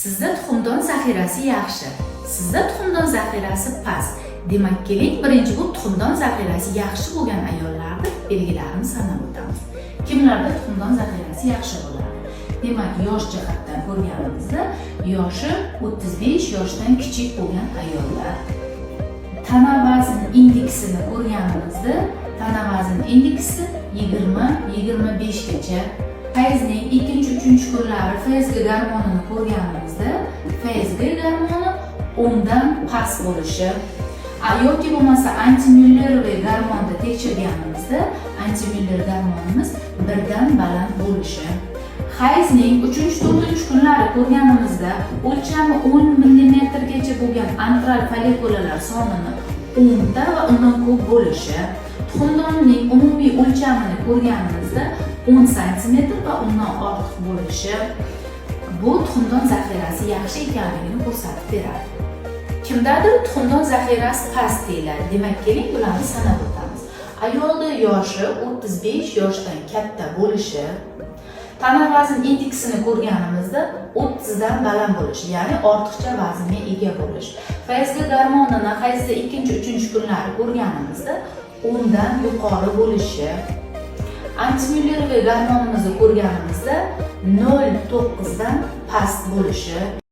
Sizda tuxumdon zaxirasi yaxshi, sizda tuxumdon zaxirasi past. Demak, keling, birinchi bu tuxumdon zaxirasi yaxshi bo'lgan ayollarni belgilarini sanab o'tamiz. Kimlarda tuxumdon zaxirasi yaxshi bo'ladi? Demak, yosh jihatdan ko'rganimizda, yoshi 35 yoshdan kichik bo'lgan ayollar. Tana vazn indeksini ko'rganimizda, tana vazn indeksi 20-25 gacha. Hayzning ikkinchi, uchinchi kunlari FSG gormonini ko'rganimizda, FSG gormoni 10 dan past bo'lishi yoki bo'lmasa антимюллеровый gormonni tekshirganimizda, антимюллер gormonimiz 1 dan baland bo'lishi. Hayzning uchinchi, to'rtinchi kunlari ko'rganimizda, o'lchami 10 millimetrgacha bo'lgan antral follikulalar sonini 10 ta va undan ko'p bo'lishi. Tuxumdonning umumiy o'lchamini ko'rganimizda, 10 santimetr va undan ortiq bo'lishi, bu tuxumdon zaxirasi yaxshi ekanligini ko'rsatib beradi. Kimdadir tuxumdon zaxirasi past deyiladi. Demak, keling, bularni sanab o'tamiz. Ayolda yoshi 35 yoshdan katta bo'lishi, tana vazn indeksini ko'rganimizda 30 dan baland bo'lishi, ya'ni ortiqcha vaznga ega bo'lish. FSG gormonini hayzda ikkinchi, uchinchi kunlari ko'rganimizda 10 dan yuqori bo'lishi. Антимюллеровый gormonimizni ko'rganimizda 0,9 dan past bo'lishi.